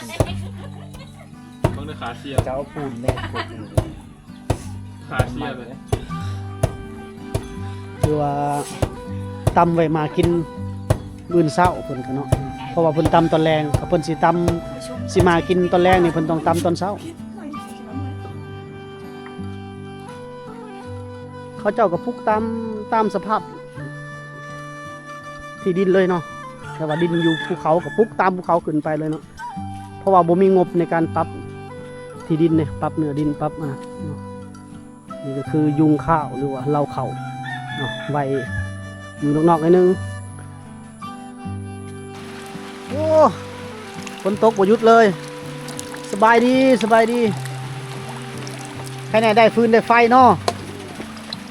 ເບິ່ງເດີ ຂາເສຍ ເຈົ້າປູນແນ່ ຂາເສຍເລີຍ. ຄືວ່າຕຳໄວ້ມາກິນມື້ເຊົ້າເພິ່ນກະເນາະ ເພາະວ່າເພິ່ນຕຳຕອນແລງ ຖ້າເພິ່ນຊິຕຳ ຊິມາກິນຕອນແລງນີ້ ເພິ່ນຕ້ອງຕຳຕອນເຊົ້າ. ເຂົາເຈົ້າກະປຸກຕາມ ຕາມສະພາບທີ່ດິນເລີຍເນາະ ແຕ່ວ່າດິນຢູ່ພູເຂົາກະປຸກຕາມພູເຂົາຂຶ້ນໄປເລີຍເນາະ ເພາະວ່າບໍ່ມີງົບໃນການປັບທີ່ດິນເດ້ ປັບເນື້ອດິນ ປັບອັນນັ້ນເນາະ. ນີ້ກະຄືຍຸງຂ້າວ ຫຼືວ່າເລົ້າເຂົ້າເນາະ ໄວ້ຢູ່ນອກໆໜ້ອຍໜຶ່ງ. ໂອ້ ຝົນຕົກບໍ່ຢຸດເລີຍ. ສະບາຍດີ ສະບາຍດີ. ໃຄແນ່ໄດ້ຟືນໄດ້ໄຟເນາະ.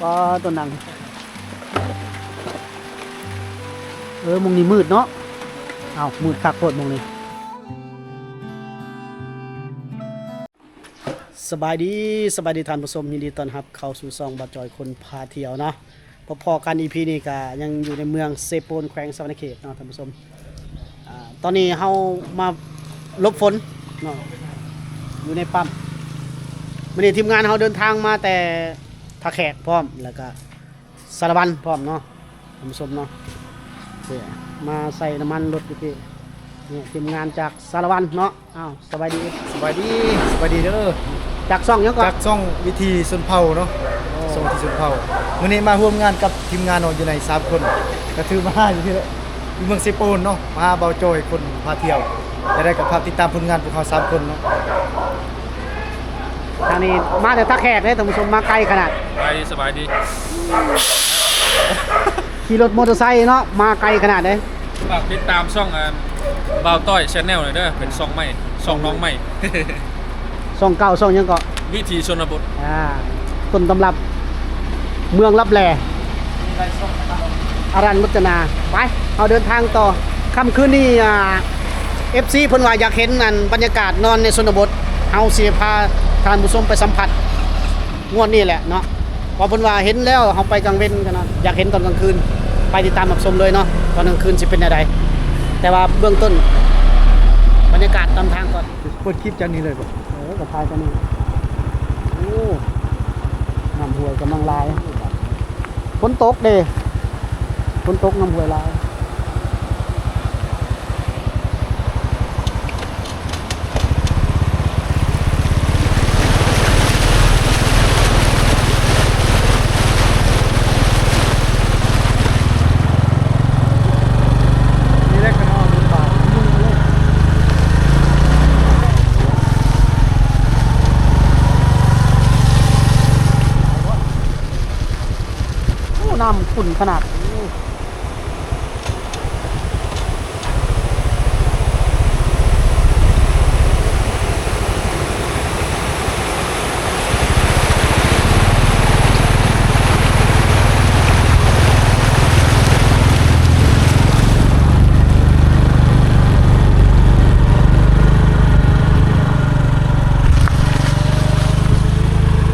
ປາ ໂຕໜັງ ເອີ ໝ່ອງນີ້ມືດເນາະ. ເອົ້າ ມືດຄັກໂພດໝ່ອງນີ້. ສະບາຍດີ ສະບາຍດີທ່ານຜູ້ຊົມ ຍິນດີຕ້ອນຮັບເຂົ້າສູ່ຊ່ອງບ່າວຈອຍຄົນພາທ່ຽວເນາະ. ພໍ້ກັນອີພີນີ້ກະຍັງຢູ່ໃນເມືອງເຊໂປນ ແຂວງສະຫວັນນະເຂດເນາະທ່ານຜູ້ຊົມ. ອາ ຕອນນີ້ເຮົາມາຫຼົບຝົນເນາະ ຢູ່ໃນປ້ຳ. ມື້ນີ້ທີມງານເຮົາເດີນທາງມາແຕ່ທ່າແຂກພ້ອມ ແລ້ວກະ ສາລະວັນພ້ອມເນາະທ່ານຜູ້ຊົມເນາະ. ມາໃສ່ນ້ຳມັນລົດຢູ່ພີ້ ນີ້ທີມງານຈາກສາລະວັນເນາະ. ອ້າວ ສະບາຍດີ ສະບາຍດີ ສະບາຍດີເດີ. ຈາກຊ່ອງຫຍັງເກາະ? ຈາກຊ່ອງວິຖີຊົນເຜົ່າເນາະ. ໂອ້ ຊ່ອງວິຖີຊົນເຜົ່າ. ມື້ນີ້ມາຮ່ວມງານກັບທີມງານເນາະ ຢູ່ໃນສາມຄົນ ກະຖືມາຢູ່ທີ່ ຢູ່ເມືອງເຊໂປນເນາະ ມາຫາບ່າວຈອຍຄົນພາທ່ຽວ. ຈະໄດ້ກະຝາກຕິດຕາມຜົນງານພວກເຮົາສາມຄົນເນາະ. ທາງນີ້ມາແຕ່ທ່າແຂກເດ້ທ່ານຜູ້ຊົມ ມາໄກຂະໜາດ. ສະບາຍດີ ສະບາຍດີ. ຂີ່ລົດມໍເຕີໄຊເນາະ ມາໄກຂະໜາດເດ້. ຝາກຕິດຕາມຊ່ອງ ອາ ບ່າວຕ້ອຍແຊນແນວໜ່ອຍເດີ ເປັນຊ່ອງໃໝ່ ຊ່ອງນ້ອງໃໝ່. ຊ່ອງເກົ່າຊ່ອງຫຍັງເກາະ? ວິຖີຊົນນະບົດ. ອາ ຕົ້ນຕຳລັບເມືອງລັບແລ ອາລັນວັດທະນາ. ໄປ ເຮົາເດີນທາງຕໍ່. ຄ່ຳຄືນນີ້ ອາ ເອັຟຊີ ເພິ່ນວ່າຢາກເຫັນອັນບັນຍາກາດນອນໃນຊົນນະບົດ ເຮົາຊິພາທ່ານຜູ້ຊົມໄປສຳຜັດງວດນີ້ແຫຼະເນາະ. ເພາະເພິ່ນວ່າເຫັນແລ້ວ ເຮົາໄປກາງເວັນກະເນາະ ຢາກເຫັນຕອນກາງຄືນ. ໄປຕິດຕາມຮັບຊົມເລີຍເນາະ ຕອນກາງຄືນຊິເປັນແນວໃດ. ແຕ່ວ່າເບື້ອງຕົ້ນບັນຍາກາດຕາມທາງກ່ອນ. ເປີດຄລິບຈາກນີ້ເລີຍບໍ? ເອີ ກະຖ່າຍຈາກນີ້. ໂອ້ ນ້ຳຫ້ວຍກຳລັງຫຼາຍ. ຝົນຕົກເດ້ ຝົນຕົກ ນ້ຳຫ້ວຍຫຼາຍ. ໂອ້ ນ້ຳຂຸ້ນຂະໜາດ.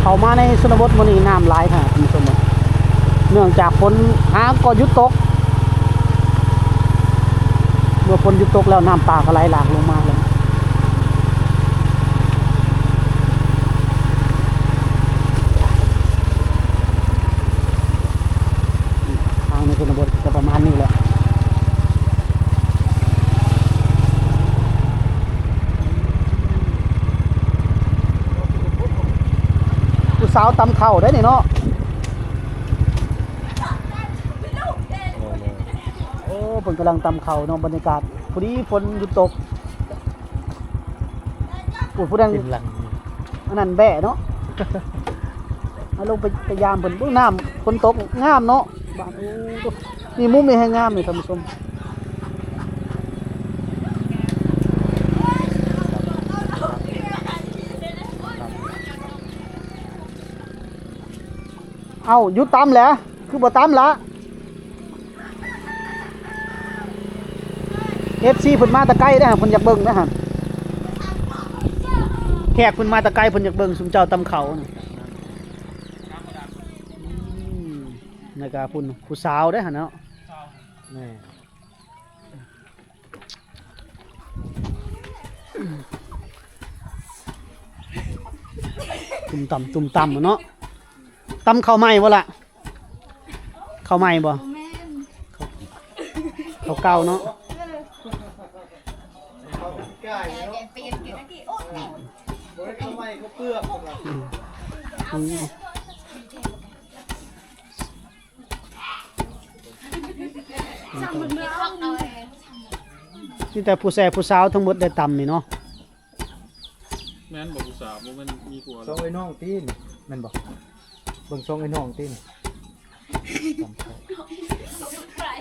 ເຂົ້າມາໃນຊົນນະບົດມື້ນີ້ນ້ຳຫຼາຍຂະໜາດ ທ່ານຜູ້ຊົມເອີຍ. ເນື່ອງຈາກຝົນຫາກໍຢຸດຕົກ ເມື່ອຝົນຢຸດຕົກແລ້ວ ນ້ຳປ່າກໍໄຫຼຫຼາກລົງມາແລ້ວ. ທາງໃນຊົນນະບົດກະປະມານນີ້ແຫຼະ. ຜູ້ສາວຕຳເຂົ້າໄດ໋ນີ້ເນາະ. ໂອ້ ເພິ່ນກຳລັງຕຳເຂົ້າເນາະ ບັນຍາກາດ ພໍດີຝົນຢຸດຕົກ. ໂອ້ ຜູ້ນັ້ນ ອັນນັ້ນແບ້ເນາະ. ເອົາລົງໄປ ໄປຢາມເພິ່ນ. ເບິ່ງນ້ຳຝົນຕົກງາມເນາະ. ບາດ ໂອ້ ໂຕ ນີ້ມຸມນີ້ແຮງງາມນີ້ທ່ານຜູ້ຊົມ. ເອົ້າ ຢຸດຕຳແຫຼະ ຄືບໍ່ຕຳລະ. ເອັຟຊີ ເພິ່ນມາແຕ່ໄກເດ້ ເພິ່ນຢາກເບິ່ງເດ້. ແຂກເພິ່ນມາແຕ່ໄກ ເພິ່ນຢາກເບິ່ງຊຸມເຈົ້າຕຳເຂົ້າ. ອືມ ແລ້ວກະພຸ້ນ ຜູ້ສາວເດ້ຫັ້ນເນາະ. ແມ່ນ. ຕຸ່ມຕຳ ຕຸ່ມຕຳເນາະ. ຕຳເຂົ້າໃໝ່ບໍ່ລະ? ເຂົ້າໃໝ່ບໍ່? ບໍ່ແມ່ນ ເຂົ້າເກົ່າເນາະ. ເອີ ເຂົ້າໄກ່ເນາະ ແກງເປັນກິນຕະກີ້ ໂອ້ຍ ບໍ່ໄດ້ເຂົ້າໃໝ່ ເຂົ້າເປືອກ ອືມ ອືມ ມີແຕ່ຜູ້ແຊຜູ້ສາວທັງໝົດໄດ້ຕຳນີ້ເນາະ. ແມ່ນບໍ່ຜູ້ສາວ ບໍ່ແມ່ນມີຜົວແລ້ວ ສອງໄອ້ນ້ອງຕິ ແມ່ນບໍ່? ເບິ່ງສອງໄອ້ນ້ອງຕິ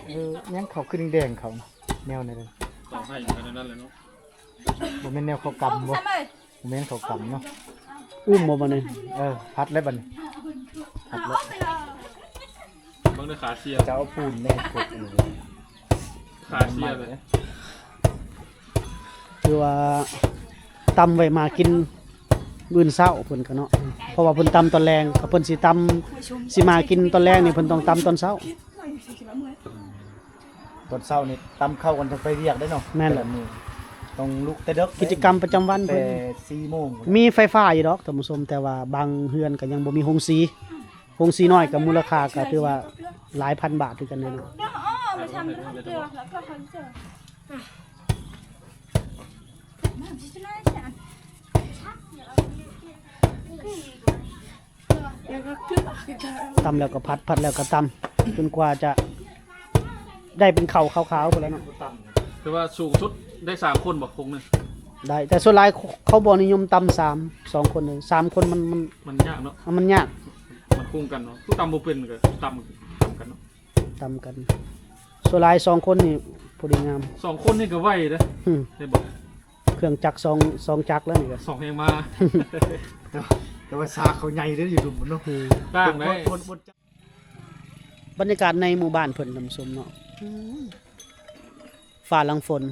ເອີ ຫຍັງເຂົາຄືແດງໆ ເຂົາແນວນັ້ນ ເຂົາໃຫ້ກັນນັ້ນແຫຼະເນາະ. ບໍ່ແມ່ນແນວເຂົ້າກຳບໍ່? ບໍ່ແມ່ນເຂົ້າກຳເນາະ. ອຸ້ມບໍ່ບັດນີ້? ເອີ ຜັດແລ້ວບັດນີ້ ຜັດແລ້ວ. ເບິ່ງເດີ ຂາເຊຍ ຈະເອົາປູນມາເຮັດກົກ ຂາເຊຍເລີຍ. ຄືວ່າຕຳໄວ້ມາກິນມື້ອື່ນເຊົ້າເພິ່ນກະເນາະ ເພາະວ່າເພິ່ນຕຳຕອນແລງ ຖ້າເພິ່ນຊິຕຳ ຊິມາກິນຕອນແລງນີ້ ເພິ່ນຕ້ອງຕຳຕອນເຊົ້າ. ຕອນເຊົ້ານີ້ຕຳເຂົ້າກ່ອນຈັ່ງໄປວຽກເດ້ເນາະ. ແມ່ນແຫຼະ ແຕ່ລະມື້ຕ້ອງລຸກແຕ່ເດິກ ກິດຈະກຳປະຈຳວັນເພິ່ນ ແຕ່ສີ່ໂມງພຸ້ນແຫຼະ. ມີໄຟຟ້າຢູ່ດອກທ່ານຜູ້ຊົມ ແຕ່ວ່າບາງເຮືອນກະຍັງບໍ່ມີໂຮງສີ ໂຮງສີນ້ອຍກະມູນລະຄ່າກະຖືວ່າຫຼາຍພັນບາດຄືກັນເດ້ເນາະ. ຕຳແລ້ວກໍຜັດ ຜັດແລ້ວກໍຕຳ ຈົນກວ່າຈະໄດ້ເປັນເຂົ້າຂາວໆພຸ້ນແຫຼະເນາະ. ຖືວ່າສູງສຸດໄດ້ສາມຄົນບໍ່ ຄົກໜຶ່ງ? ໄດ້ ແຕ່ສ່ວນຫຼາຍເຂົາບໍ່ນິຍົມຕຳສາມ ສອງຄົນເລີຍ ສາມຄົນມັນ ມັນ ມັນຍາກເນາະ. ມັນຍາກ ມັນຄົງກັນເນາະ ຜູ້ຕຳບໍ່ເປັນກໍຕຳ ຕຳກັນເນາະ ຕຳກັນ. ສ່ວນຫຼາຍສອງຄົນນີ້ພໍດີງາມ ສອງຄົນນີ້ກໍໄວເດ້ ອືມ ເຫັນບໍ່? ເຄື່ອງຈັກສອງ ສອງຈັກແລ້ວນີ້ກະ ສອງແຮງມ້າ ແຕ່ວ່າ ແຕ່ວ່າສາກເຂົາໃຫຍ່ເດ້ ຢູ່ດຸ່ມເນາະ. ອືມ ຕ່າງໄດ້. ບັນຍາກາດໃນໝູ່ບ້ານເພິ່ນທ່ານຜູ້ຊົມເນາະ ອືມ ຟ້າຫຼັງຝົນ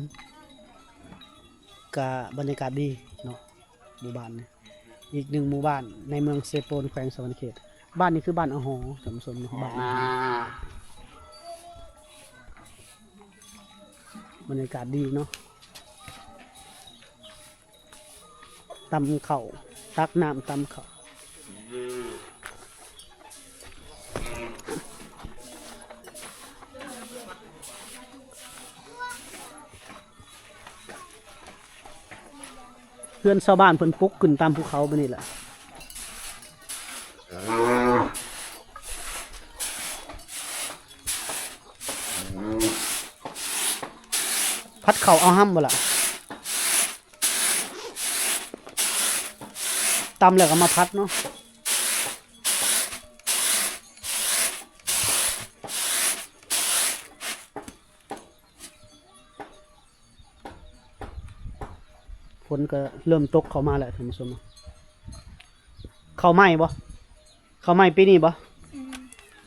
ກະບັນຍາກາດດີເນາະ ໝູ່ບ້ານນີ້ ອີກໜຶ່ງໝູ່ບ້ານໃນເມືອງເຊໂປນ ແຂວງສະຫວັນນະເຂດ. ບ້ານນີ້ຄືບ້ານອາຫໍທ່ານຜູ້ຊົມເນາະ ບ້ານອາຫໍ ບັນຍາກາດດີເນາະ. ຕຳເຂົ້າ ຕັກນ້ຳຕຳເຂົ້າ. ເຮືອນຊາວບ້ານເພິ່ນປຸກຂຶ້ນຕາມພູເຂົາແບບນີ້ແຫຼະ. ຜັດເຂົ້າເອົາຫ້ຳບໍ່ລະ? ຕຳແລ້ວກໍມາຜັດເນາະ. ຝົນກໍເລີ່ມຕົກເຂົ້າມາແລ້ວທ່ານຜູ້ຊົມ. ເຂົ້າໃໝ່ບໍ່? ເຂົ້າໃໝ່ປີນີ້ບໍ່? ອືມ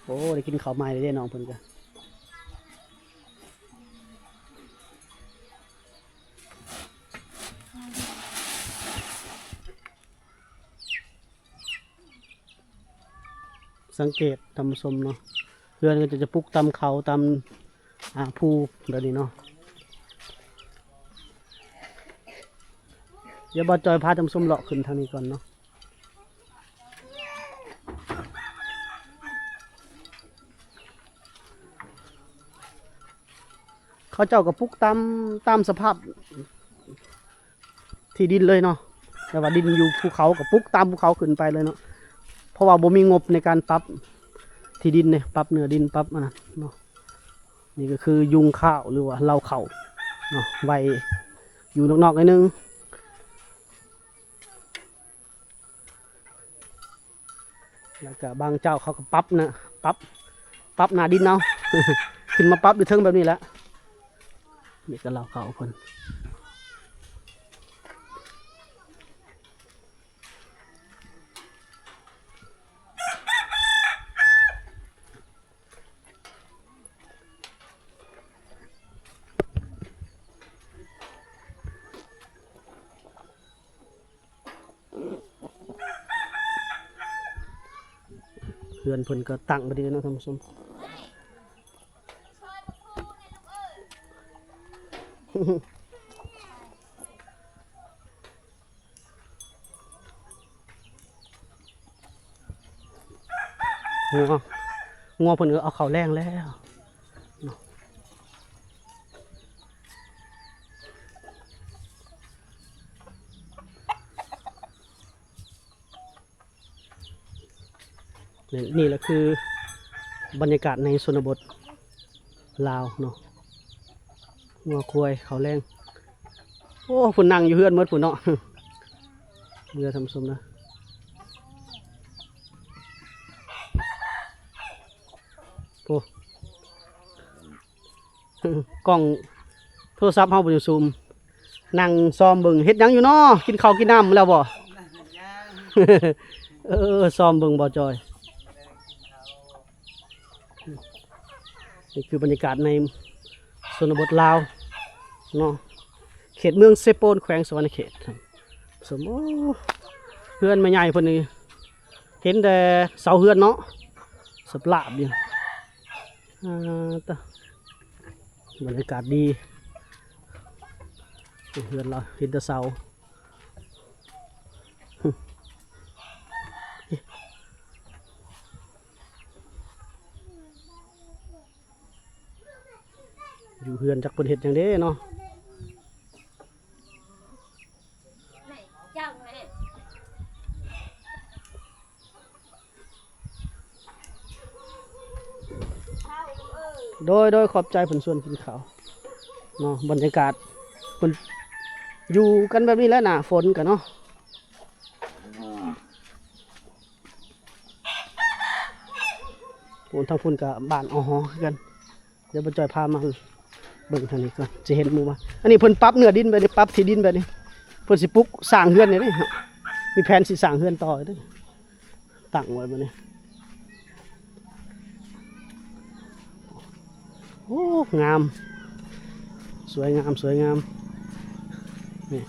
ໂອ້ ໄດ້ກິນເຂົ້າໃໝ່ເດ້ນ້ອງເພິ່ນກໍ. ສັງເກດທ່ານຜູ້ຊົມເນາະ ເຮືອນກໍຈະ ຈະປຸກຕາມເຂົາ ຕາມ ອ່າ ພູແບບນີ້ເນາະ. ດຽວບ່າວຈອຍພາທ່ານຜູ້ຊົມເລາະຂຶ້ນທາງນີ້ກ່ອນເນາະ. ເຂົາເຈົ້າກໍປຸກຕາມ ຕາມສະພາບ ທີ່ດິນເລີຍເນາະ ແຕ່ວ່າດິນຢູ່ພູເຂົາກໍປຸກຕາມພູເຂົາຂຶ້ນໄປເລີຍເນາະ ເພາະວ່າບໍ່ມີງົບໃນການປັບທີ່ດິນເດ້ ປັບເນື້ອດິນ ປັບອັນນັ້ນເນາະ. ນີ້ກໍຄືຍຸງຂ້າວ ຫຼືວ່າເລົ້າເຂົ້າເນາະ ໄວ້ຢູ່ນອກໆໜ້ອຍໜຶ່ງ. ແລ້ວກະບາງເຈົ້າເຂົາກໍປັບນະ ປັບ ປັບໜ້າດິນເອົາ ຂຶ້ນມາປັບຢູ່ເທິງແບບນີ້ແຫຼະ. ນີ້ກໍເລົ້າເຂົ້າເພິ່ນ. ເຮືອນເພິ່ນກໍຕັ້ງໄວ້ດີເນາະທ່ານຜູ້ຊົມ. ເ ງົວ ງົວເພິ່ນກໍເອົາເຂົ້າແລງແລ້ວເນາະ. ນີ້ ນີ້ແຫຼະຄືບັນຍາກາດໃນຊົນນະບົດລາວເນາະ ງົວຄວາຍເຂົ້າແລງ. ໂອ້ ເພິ່ນນັ່ງຢູ່ເຮືອນໝົດພຸ້ນເນາະ ເມືອທ່ານຜູ້ຊົມນະ ໂອ້. ກ້ອງໂທລະສັບເຮົາບໍ່ໄດ້ຊູມ ນັ່ງຊອມເບິ່ງ ເຮັດຫຍັງຢູ່ນໍ ກິນເຂົ້າກິນນ້ຳແລ້ວບໍ່? ເອີ ຊອມເບິ່ງບໍ່ຈ່ອຍ. ນີ້ຄືບັນຍາກາດໃນຊົນນະບົດລາວເນາະ ເຂດເມືອງເຊໂປນ ແຂວງສະຫວັນນະເຂດ. ສົມ ໂອ້ ເຮືອນແມ່ໃຫຍ່ເພິ່ນນີ້ ເຫັນແຕ່ເສົາເຮືອນເນາະ ສະຫຼາບຢູ່. ອ່າ ຕະ ບັນຍາກາດດີ ເຮືອນລາວເຫັນແຕ່ເສົາ. ຢູ່ເຮືອນຈັກເພິ່ນເຮັດຫຍັງເດ້ເນາະ. ໂດຍ ໂດຍ ຂອບໃຈເພິ່ນຊວນກິນເຂົ້າເນາະ. ບັນຍາກາດເພິ່ນຢູ່ກັນແບບນີ້ແຫຼະ ໜ້າຝົນກະເນາະ. ໂອ້ ທາງພຸ້ນກະບ້ານອໍຮໍຄືກັນ. ດຽວບໍ່ຈ່ອຍພາມາເບິ່ງທາງນີ້ກ່ອນ ຊິເຫັນໝູ່ບ້ານ. ອັນນີ້ເພິ່ນປັບເນື້ອດິນແບບນີ້ ປັບທີ່ດິນແບບນີ້ ເພິ່ນຊິປຸກສ້າງເຮືອນນີ້ເດ້. ມີແຜນຊິສ້າງເຮືອນຕໍ່ເດ້ ຕັ້ງໄວ້ແບບນີ້. ໂອ້ ງາມ ສວຍງາມ ສວຍງາມ ນີ້.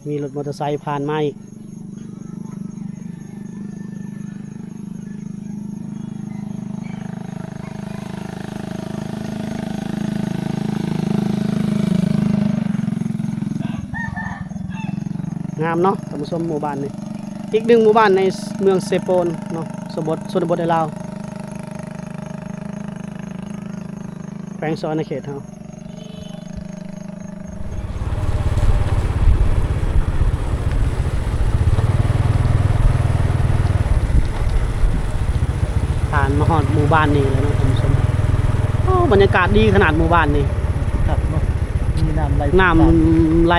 ມີລົດມໍເຕີໄຊຜ່ານມາອີກ ງາມເນາະທ່ານຜູ້ຊົມ. ໝູ່ບ້ານນີ້ ອີກໜຶ່ງໝູ່ບ້ານໃນເມືອງເຊໂປນເນາະ ຊົນນະບົດ ຊົນນະບົດໃນລາວ ແຂວງສະຫວັນນະເຂດເຮົາ. ຜ່ານມາຮອດໝູ່ບ້ານນີ້ແລ້ວເນາະທ່ານຜູ້ຊົມ. ໂອ້ ບັນຍາກາດດີຂະໜາດໝູ່ບ້ານນີ້ ຄັກເນາະ ມີນ້ຳໄຫຼ ນ້ຳໄຫຼ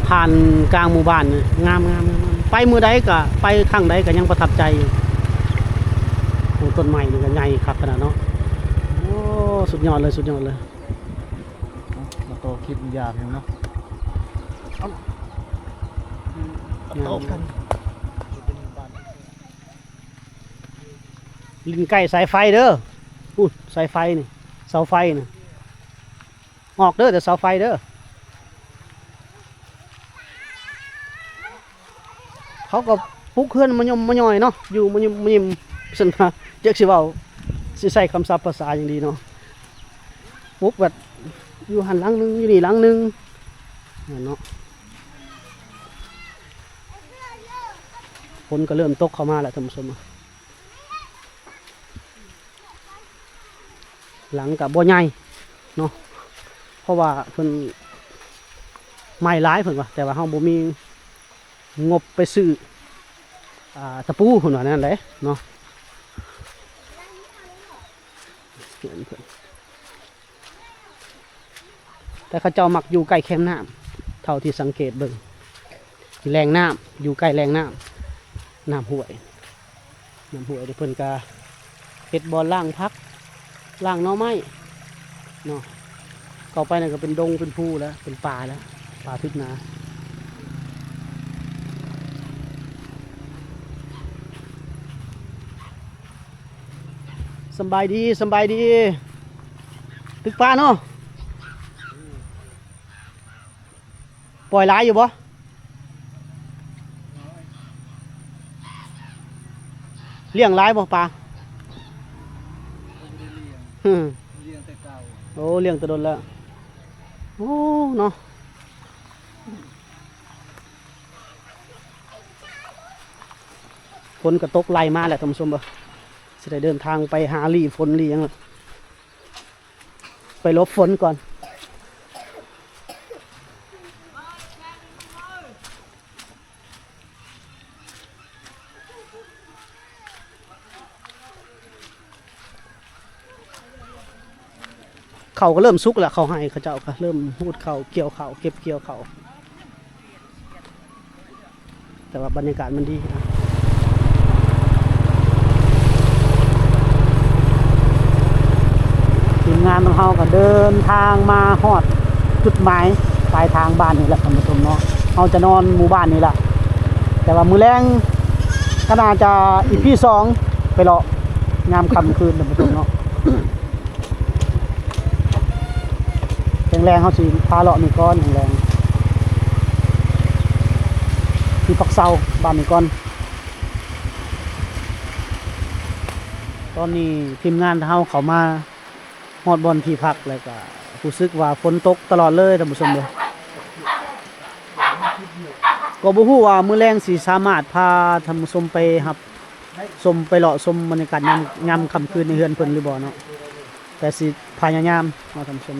ຜ່ານກາງໝູ່ບ້ານນີ້ ງາມໆ. ໄປມື້ໃດກະ ໄປຄັ້ງໃດກະຍັງປະທັບໃຈຢູ່. ໂອ້ ຕົ້ນໄມ້ນີ້ກະໃຫຍ່ຄັກຂະໜາດເນາະ. ໂອ້ ສຸດຍອດເລີຍ ສຸດຍອດເລີຍ. ເອົາ ມາຕໍ່ຄລິບຍາມເນາະ ເອົາ ມາຕໍ່ກັນ. ຫຼິ້ນໃກ້ສາຍໄຟເດີ ພຸ້ນ ສາຍໄຟນີ້ ເສົາໄຟນີ້ ອອກເດີ ແຕ່ເສົາໄຟເດີ. ເຂົາກໍປຸກເຮືອນມາຍົມມາຍ່ອຍເນາະ ຢູ່ມາຍົມມາຍິມ ຊັ້ນວ່າ ຈັກຊິເວົ້າ ຊິໃຊ້ຄຳສັບພາສາຫຍັງດີເນາະ. ປຸກແບບຢູ່ຫັ້ນຫຼັງໜຶ່ງ ຢູ່ນີ້ຫຼັງໜຶ່ງນັ້ນເນາະ. ຝົນກໍເລີ່ມຕົກເຂົ້າມາແລ້ວທ່ານຜູ້ຊົມ. ຫຼັງກະບໍ່ໃຫຍ່ເນາະ ເພາະວ່າເພິ່ນໄມ້ຫຼາຍເພິ່ນວ່າ ແຕ່ວ່າເຮົາບໍ່ມີງົບໄປຊື້ ອ່າ ຕະປູເພິ່ນວ່າແນວນັ້ນເດ້ເນາະ. ແຕ່ເຂົາເຈົ້າມັກຢູ່ໃກ້ແຄມນ້ຳ ເທົ່າທີ່ສັງເກດເບິ່ງ ແຫຼ່ງນ້ຳ ຢູ່ໃກ້ແຫຼ່ງນ້ຳ ນ້ຳຫ້ວຍ ນ້ຳຫ້ວຍ ເພິ່ນກະເຮັດບ່ອນລ້າງຜັກ ລ້າງໜໍ່ໄມ້ເນາະ. ເຂົ້າໄປນັ້ນກະເປັນດົງເປັນພູແລ້ວ ເປັນປ່າແລ້ວ ປ່າພິດນາ. ສຳບາຍດີ ສຳບາຍດີ ຕຶກປາເນາະ. ປ່ອຍຫຼາຍຢູ່ບໍ່? ລ້ຽງຫຼາຍບໍ່ປາ? ຮຶ ລ້ຽງແຕ່ເກົ່າ. ໂອ້ ລ້ຽງແຕ່ດົນແລ້ວ. ໂອ້ ເນາະ. ຝົນກໍຕົກໄລ່ມາແລ້ວທ່ານຜູ້ຊົມເອີຍ ຊິໄດ້ເດີນທາງໄປຫາຫຼີ່ຝົນຫຼີ່ຫຍັງ ໄປຫຼົບຝົນກ່ອນ. ເຂົ້າກໍເລີ່ມສຸກແລ້ວ ເຂົ້າໄຮ່ເຂົາເຈົ້າກໍເລີ່ມຮູດເຂົ້າ ກ່ຽວເຂົ້າ ເກັບກ່ຽວເຂົ້າ ແຕ່ວ່າບັນຍາກາດມັນດີ. ທີມງານຂອງເຮົາກໍເດີນທາງມາຮອດຈຸດໝາຍປາຍທາງບ້ານນີ້ແຫຼະທ່ານຜູ້ຊົມເນາະ ເຮົາຈະນອນໝູ່ບ້ານນີ້ແຫຼະ ແຕ່ວ່າມື້ແລງກໍໜ້າຈະ ອີພີ ສອງ ໄປເລາະຍາມຄ່ຳຄືນທ່ານຜູ້ຊົມເນາະ. ແລງໆ ເຮົາຊິພາເລາະນີ້ກ່ອນ ແລງໆ ທີ່ພັກເຊົາບ້ານນີ້ກ່ອນ. ຕອນນີ້ທີມງານເຮົາເຂົ້າມາຮອດບ່ອນທີ່ພັກ ແລ້ວກໍຮູ້ສຶກວ່າຝົນຕົກຕະຫຼອດເລີຍທ່ານຜູ້ຊົມເອີຍ ກໍບໍ່ຮູ້ວ່າມື້ແລງຊິສາມາດພາທ່ານຜູ້ຊົມໄປຮັບຊົມ ໄປເລາະຊົມບັນຍາກາດຍາມ ຍາມຄ່ຳຄືນໃນເຮືອນເພິ່ນຫຼືບໍ່ເນາະ ແຕ່ຊິພະຍາຍາມເນາະທ່ານຜູ້ຊົມ.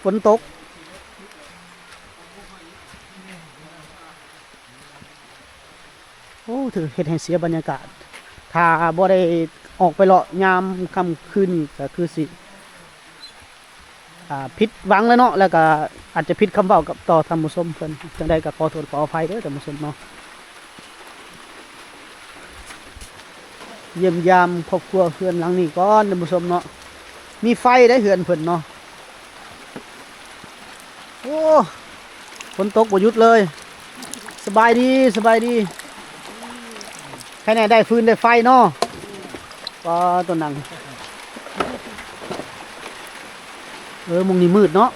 ຝົນຕົກ ໂອ້ ຖືກເຮັດໃຫ້ເສຍບັນຍາກາດ ຖ້າບໍ່ໄດ້ອອກໄປເລາະຍາມຄ່ຳຄືນນີ້ ກໍຄືຊິ ອ່າ ຜິດຫວັງແລ້ວເນາະ ແລ້ວກໍອາດຈະຜິດຄຳເວົ້າກັບ ຕໍ່ທ່ານຜູ້ຊົມເພິ່ນ. ຈັ່ງໃດກໍຂໍໂທດຂໍອະໄພເດີທ່ານຜູ້ຊົມເນາະ. ຢ້ຽມຢາມຄອບຄົວເຮືອນຫຼັງນີ້ກ່ອນທ່ານຜູ້ຊົມເນາະ. ມີໄຟເດ້ເຮືອນເພິ່ນເນາະ. ໂອ້ ຝົນຕົກບໍ່ຢຸດເລີຍ. ສະບາຍດີ ສະບາຍດີ. ໃຄແນ່ໄດ້ຟືນໄດ້ໄຟເນາະ. ປາ ຕົວໜັງ ເອີ ໝ່ອງນີ້ມືດເນາະ.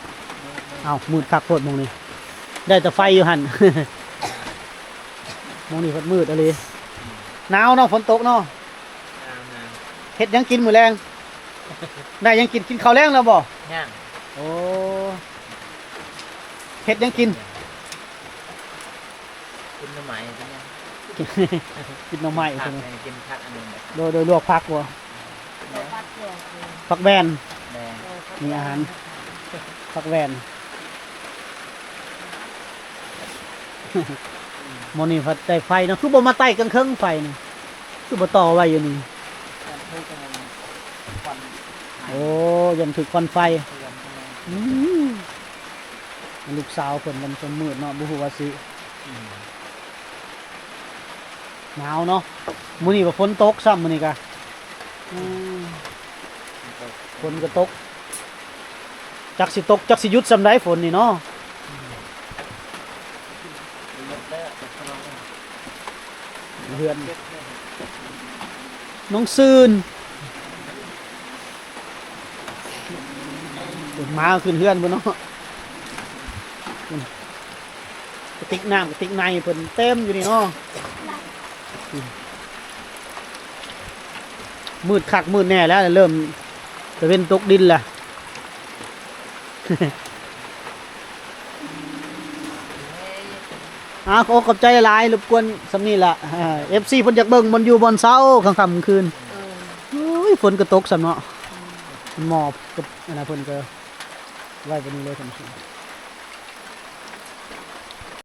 ເອົ້າ ມືດຄັກໂພດໝ່ອງນີ້ ໄດ້ແຕ່ໄຟຢູ່ຫັ້ນ. ໝ່ອງນີ້ພັດມືດອີ່ຫຼີ. ໜາວເນາະ ຝົນຕົກເນາະ. ໜາວໆ. ເຮັດຫຍັງກິນມື້ແລງ? ໄດ້ຫຍັງກິນ? ກິນເຂົ້າແລງແລ້ວບໍ່? ຍັງ. ໂອ້ ເຮັດຫຍັງກິນ? ກິນໜໍ່ໄມ້ ກິນຫຍັງ? ກິນໜໍ່ໄມ້ ຜັກ ເພິ່ນ ກິນຜັກອັນນັ້ນແຫຼະ. ໂດຍ ໂດຍ ລວກຜັກບໍ່? ແມ່ນ. ຜັກແວ່ນ. ແມ່ນ. ມີອາຫານ ຜັກແວ່ນ. ມື້ນີ້ພັດໄດ້ໄຟເນາະ ຄືບໍ່ມາໄຕ້ກາງເທິງໄຟນີ້? ຄືບໍ່ຕໍ່ໄວ້ຢູ່ນີ້? ໂອ້ ຢ້ານຖືກຄວັນໄຟ. ອືມ ລູກສາວເພິ່ນມັນກໍມືດເນາະ ບໍ່ຮູ້ວ່າຊິ ອືມ ໜາວເນາະ. ມື້ນີ້ກໍຝົນຕົກຊ້ຳ ມື້ນີ້ກະ ອືມ ຝົນກໍຕົກ ຈັກຊິຕົກ ຈັກຊິຢຸດຊ່ຳໃດຝົນນີ້ເນາະ. ເຮືອນນ້ອງຊືນ ໝາຂຶ້ນເຮືອນພຸ້ນເນາະ. ກະຕິກນ້ຳກະຕິກໃນເພິ່ນເຕັມຢູ່ນີ້ເນາະ. ມືດຄັກມືດແນ່ແລ້ວ ເລີ່ມຕາເວັນຕົກດິນແລ້ວ. ອາ ຂໍຂອບໃຈຫຼາຍໆ ລົບກວນສ່ຳນີ້ລະ. ເອີ ເອັຟຊີເພິ່ນຢາກເບິ່ງບ່ອນຢູ່ບ່ອນເຊົາຄ່ຳໆຄືນ. ເອີ ໂອ້ຍ ຝົນກະຕົກຊ້ຳເນາະ. ອືມ ມັນໝອບກັບອັນນັ້ນ ເພິ່ນກະໄວ້ປານນີ້ເລີຍທ່ານຜູ້ຊົມ.